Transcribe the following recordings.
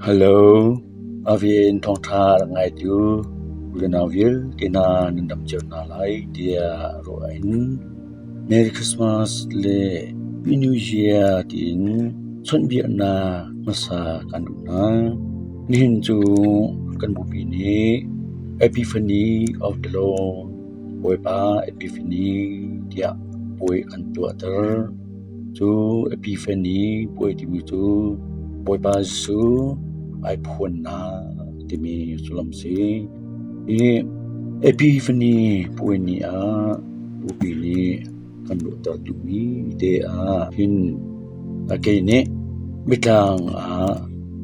Hello, Avian thawngṭha rak ngaitu u le nau vialte hna nan dam cio hna lai tiah ruah in Merry Christmas le Happy New Year tiin chawnhbiaknak hmasa kan duh hna. Nihin cu kan bupi nih Epiphany of the Lord Bawipa Epiphany tiah puai an tuahter. Cu Epiphany puai timi cu Bawipa Jesuh ai phuannak timi sullam a si. Hi Epiphany puai ni ah bupi nih kan ruahter duhmi te ah hin kei nih biatlang ah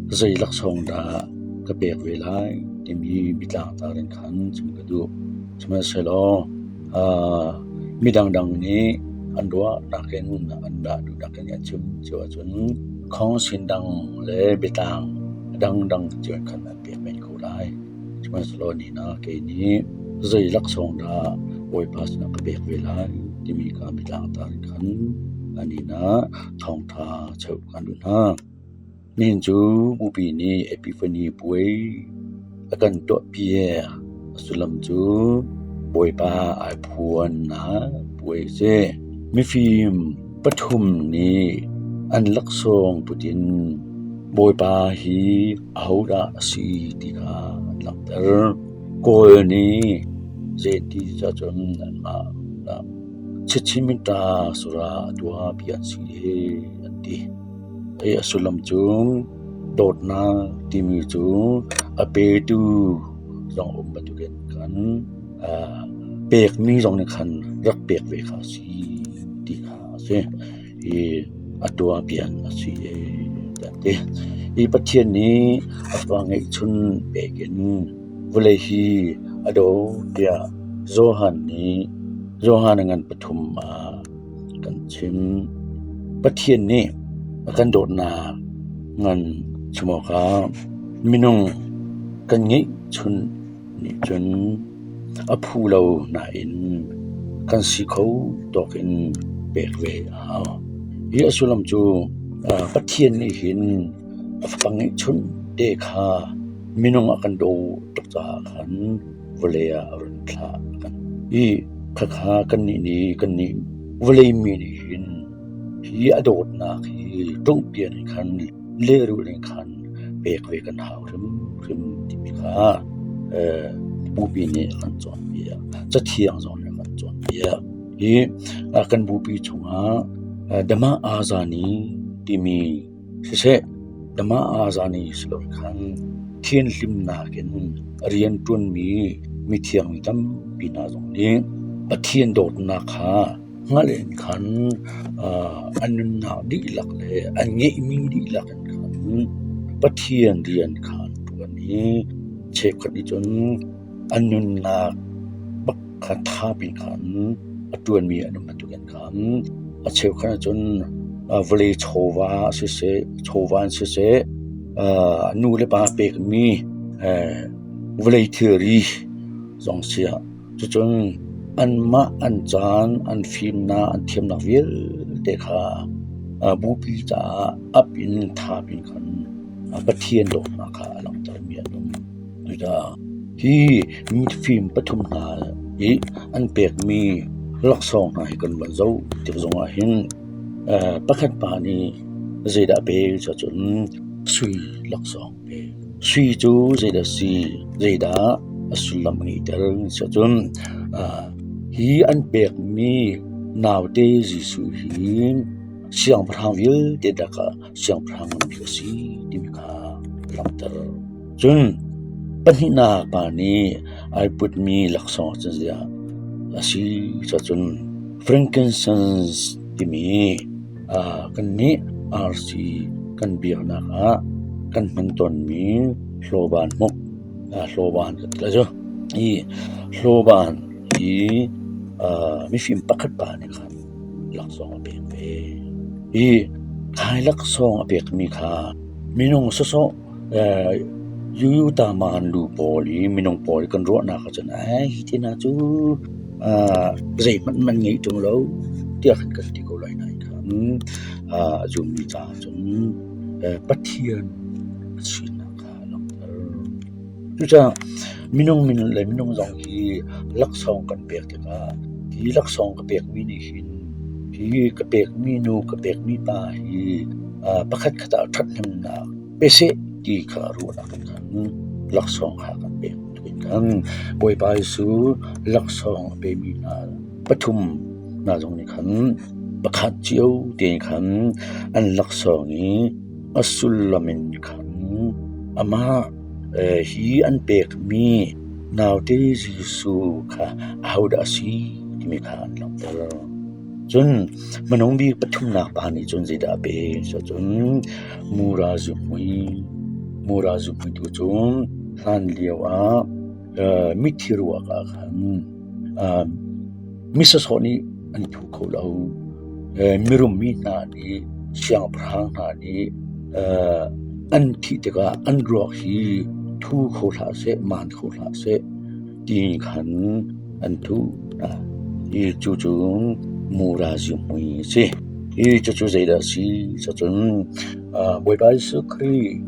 zei laksawng dah ka pek ve lai timi biatlang tar in khan chim ka duh. Sihmanhsehlaw midangdang nih an ruah nakin an dah duh nakin an chim cio ahcun khawngsin dang le biatlang dangdang cio in khan an pek men ko lai. Sihmanhsehlaw nihin ah kei nih zei laksawng dah Bawipa sinah ka pek ve lai timi kha biatlang tar in khan nihin ah thawngṭha cheuh kan duh hna. Nihin cu bupi nih Epiphany puai a kan tuahpiak. A sullam cu Bawipa ai phuannak puai a si. Mifim pathum nih an laksawng put in Bawipa hi ahodah a si ti kha an langhter. Kawl nih zeiti cun anmah Chichimita sura a tuahpi an si e an ti. Hi a sullam cu dawtnak timi cu a petu zong um bantukin khan pekmi zong nih khan rak pek ve kha a si ti kha a si. Hi a tuahpian a si an ti. Hi Pathian nih a Fapa ngeihchun pek in vawlei hi a daw tiah Johan nih Johan a ngan pathum ah kan chim. Pathian nih a kan dawtnak ngan chim awkah minung kan ngeihchun nih cun a phu lo nain kan si kho tawk in pek ve a hau. Hi a sullam cu Pathian nih hin a fapa ngeihchun te kha minung a kan daw tuk caah khan vawlei ah a run thlah kan i khakha kannih nih kannih vawlei mi nih hin hi a dawtnak hi ṭungpian in khan lehrulh in khan pek ve kan hau hrimhrim timi kha bupi nih a kan cawnpiak. Cathiang zong nih a kan cawnpiak. Hi kan bupi chungah Dhamma Azani timi Siseh, dama aa zan i si loin khan thianhlimnak in rian ṭuanmi mithiang mi tampi hna zong nih Pathian dawtnak kha hngalh in khan an nunnak dihlak le an ngeihmi dihlak in khan Pathian rian kha an ṭuan i cheukhat nih cun an nunnak bak kha thapi khan a ṭuanmi an um bantukin khan a cheukhat ahcun vawlei chawva siseh, chawva in siseh, nu le pa pekmi vawlei thilri zong si ah cucun anmah an caan, an fimnak, an thiamnak vialte kha bupi caah ap in thap in khan Pathian dawtnak kha a langhtermi an um. Cucaah hi mifim pathum hna i an pekmi laksawng hna hi kan van zoh tik zongah hin pakhat pa nih zeidah a pek cun sui laksawng a pek. Sui cu zeidah a si, zeidah a sullam a ngeihter siahcun hi an pekmi naute Jesuh hi siangpahrang vialte lakah siangpahrang ngan bik a si timi kha a langhter. Cun pahnihnak pa nih ai putmi laksawng cun ziah a si cun frankincense timi kannih RC kan biaknak ah kan hman tawnmi hlawban hmuk hlawban kan ti lai cu. Hi hlawban hi mifim pakhat pa nih khan laksawng a pek ve. Hi thai laksawng a pekmi kha minung sawsawh Yuyutaman lu pawl i minung pawl i kan ruahnak ahcun ai hi te hna cu zeihmanh man ngei ṭung lo tiah khan kan ti ko lai nain khan a zummi caah cun Pathian a sinak. Cucaah minung min le minung zong hi laksawng kan pek tikah hi laksawng ka pekmi nih hin hi ka pekmi nu ka pekmi pa hi pakhatkhat ah ṭhathnemnak pe seh ti kha ruahnak in khan laksawng kha kan pek bantukin khan Bawipa Jesuh laksawng a pemi hna pathum hna zong nih khan pakhat cio tein khan an laksawng i a sullam in khan amah hi an pekmi naute Jesuh kha ahodah a si timi kha an langhter. Cun hmanung bik pathumnak pa nih cun zeidah a pek? Cucun mura zihmui, mura zihmui tu cu hlan lioah mithi ruak ah khan mi sawsawh nih an thu kho lo. Mirum mi hna nih siangpahrang hna nih an thih tikah an ruak hi thu kho hlah seh, maan kho hlah seh ti khan an thuh hna. Hi cucu mura zihmui a si. Hi cucu zeidah a si? Cucun Bawipa Jesuh Khrih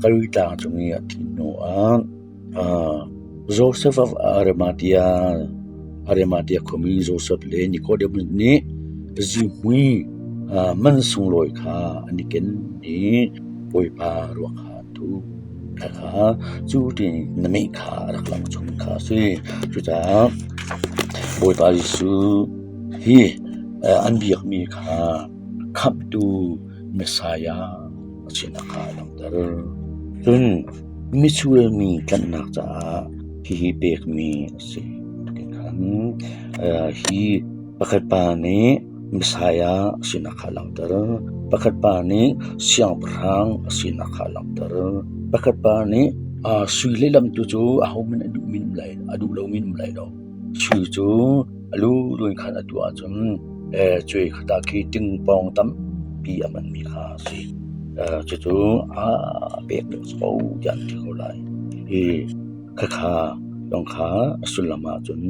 Kalui tlang cung i a thih hnuah Joseph of Arimathea, Arimathea khuami Joseph le Nicodemus nih zihmui man sunglawi kha an i ken i Bawipa ruak kha an thuh. Khakha cu tiin na meh kha a rak lang chung kha a si. Cucaah Bawipa Jesuh hi an biakmi kha khamhtu Messiah a sinak kha a langhter. Cun misual mi tlanhnak caah hihi pekmi a si. Khan hi pakhat pa nih Messiah a sinak kha a langhter. Pakhat pa nih siangpahrang a sinak kha a langhter. Pakhat pa nih sui lehlam tu cu ahohmanh a duhmi an um lai a duh lomi an um lai lo. Sui cu a lulu in khan a tuah ahcun cuai khat ah khi tingpawng tampi a hmanmi kha a si. Cucu aa pek ding a si ko tiah an ti ko lai. Hi khakha zong kha a sullam ahcun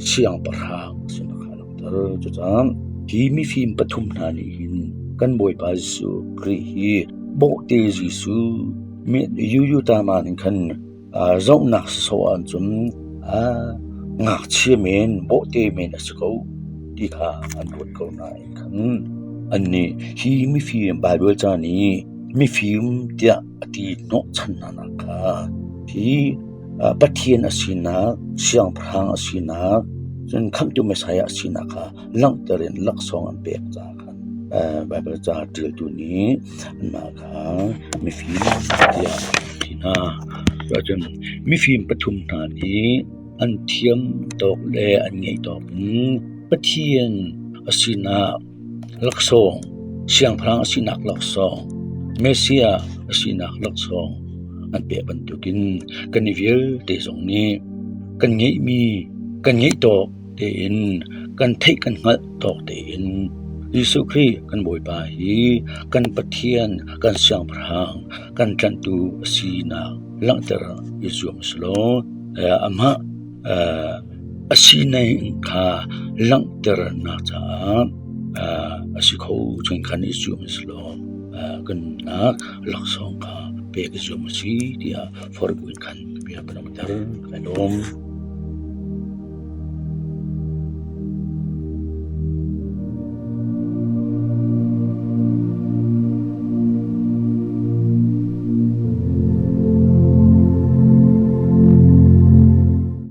siangpahrang a sinak kha a langhter. Cucaah hi mifim pathum hna nih hin kan Bawipa Jesuh Khrih hi bawhte Jesuh Yuyutama nih khan Zohnak sawsawh ahcun ngakchia men, bawhte men a si ko ti kha an ruat ko nain khan annih hi mifim Baibal ca nih mifim tiah a ti hnawhchan hnanak kha hi Pathian a sinak, Siangpahrang a sinak, cun Khamhtu Messiah a sinak kha langhter in laksawng an pek caah khan Baibal ca ṭialtu nih anmah kha mifim tiah an ti hna. Cuahcun mifim pathum hna nih an thiam tawk le an ngeih tawk in Pathian a sinak laksawng, siangpahrang a sinak laksawng, Messiah a sinak laksawng an pek bantukin kan i vialte zong nih kan ngeihmi, kan ngeih tawk tein kan theih kan hngalh tawk tein Jesuh Khrih kan Bawipa hi kan Pathian kan Siangpahrang kan tlanhtu a sinak langhter i zuam selaw amah a sining kha langhternak caah a si kho chung khan i zuam selaw kan nunnak laksawng kha pek i zuam a si tiah forh buin khan bia kan umter. Kai lawm.